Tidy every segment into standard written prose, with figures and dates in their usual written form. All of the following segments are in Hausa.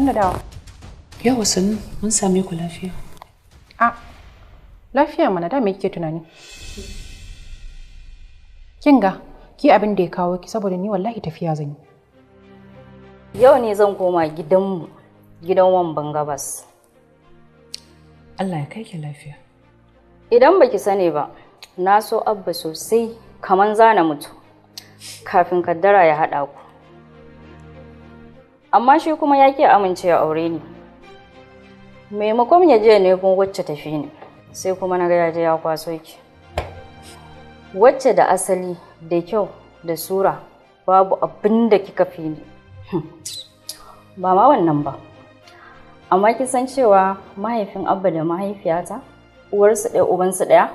San da dawa. Yawa sannu, mun same ku lafiya. A lafiya mana, da me kike tunani? Kin ga ki abin da ya kawo ki, saboda ni wallahi tafiya zan yi. Yau ne zan koma gidanmu, gidan Wamban Gabas. Allah ya kai ki lafiya. Idan baki sani ba, na so Abba sosai kaman zana mutu kafin kaddara ya haɗa ku. Amma shi kuma ya ƙi amince ya aure ni. Maimakon ya je nemo wacce tafi ni, sai kuma na ga ya je ya kwaso ki. Wacce da asali, da kyau, da sura, babu abin da kika fi ni. Ba ma wannan ba. Amma kin san cewa mahaifin Abba da mahaifiyata uwarsu ɗaya ubansu ɗaya?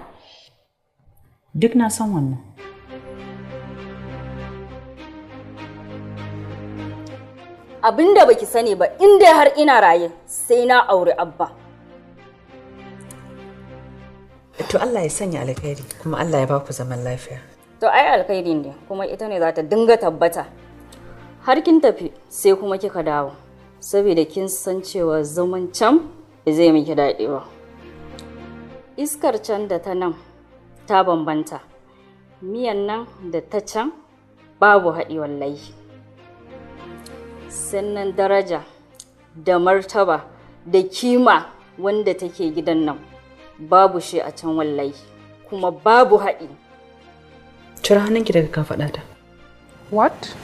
Duk na san wannan. Abin da baki sani ba, in dai har ina raye sai na auri Abba. To Allah ya sanya alkhairi kuma Allah ya baku zaman lafiya. To ai alkhairi ne, kuma ita ne za ta dinga tabbata. Har kin tafi sai kuma kika dawo, saboda kin san cewa zaman can ba zai miki daɗi ba. Iskar can da ta nan ta bambanta, miyan nan da ta can babu haɗi wallahi. Sannan daraja da martaba da kima wanda take gidan nan babu shi a can wallahi, kuma babu haɗi. Cire hannunki daga kafaɗata. What?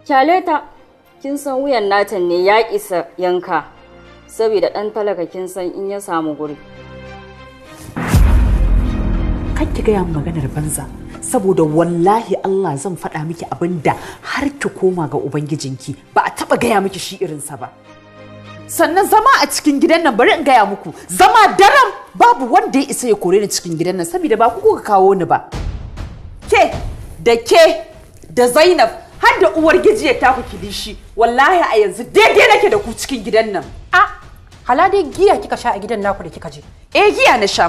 Kyaleta, kin san wuyan natan ne ya isa yanka, saboda ɗan talaka kin san in ya samu guri. Kar ki gaya min maganar banza, saboda wallahi Allah zan faɗa miki abin da har ki koma ga Ubangijinki ba a taɓa gaya miki shi irinsa ba. Sannan zama a cikin gidan nan, bari in gaya muku, zama daram babu wanda ya isa ya kore ni cikin gidan nan, saboda ba ku kuka kawo ni ba. Ke da ke da Zainab har da uwar gijiyar taku kilishi, wallahi a yanzu daidai nake da ku cikin gidan nan. A hala dai giya kika sha a gidan naku da kika je. Eh giya na sha,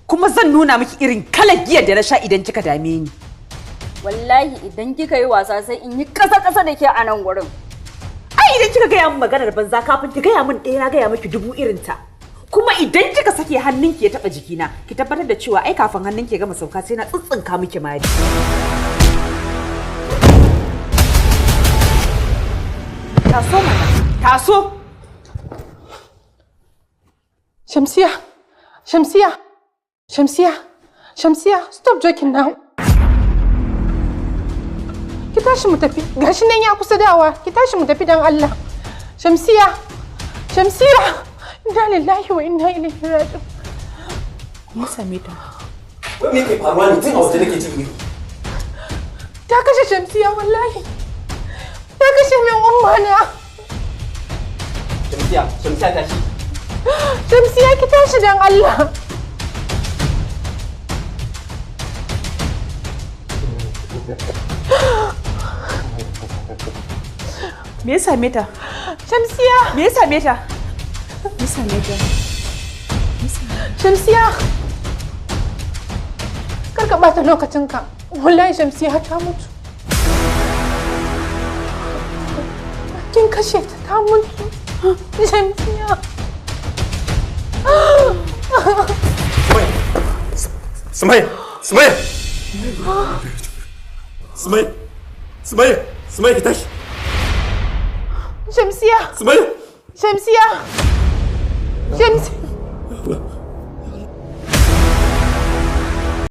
kuma zan nuna miki irin kalar giyar da na sha idan kika dame ni. Wallahi idan kika yi wasa sai in yi ƙasa-ƙasa da ke a nan gurin. Ai idan kika gaya min maganar banza, kafin ki gaya min ɗaya na gaya miki dubu irin ta. Kuma idan kika sake hannunki ya taɓa jikina, ki tabbatar da cewa ai kafin hannunki ya gama sauka sai na tsitsinka miki mari. Taso mana, taso. Shamsiya, Shamsiya, Shamsiya, Shamsiya, stop joking now. Ki tashi mu tafi, gashi nan ya kusa dawa, ki tashi mu tafi dan Allah. Shamsiya, Shamsiya, inna lillahi wa inna ilaihi raji'un. Me same ta? Wai me yake faruwa ne tun a waje nake jin ihu? Ta kashe Shamsiya wallahi. Ta kashe min umma na. Shamsiya, Shamsiya tashi. Shamsiya ki tashi dan Allah. Me ya same ta? Shamsiya! Me ya same ta? Me ya same ta? Shamsiya! Kar ka ɓata lokacinka. Wallahi Shamsiya ta mutu. Kin kashe ta, ta mutu. Shamsiya. Sumayya! Sumayya! Sumayya! Sumayya! Sumayya ki tashi! Shamsiya! Sumayya! Shamsiya! Shamsiya!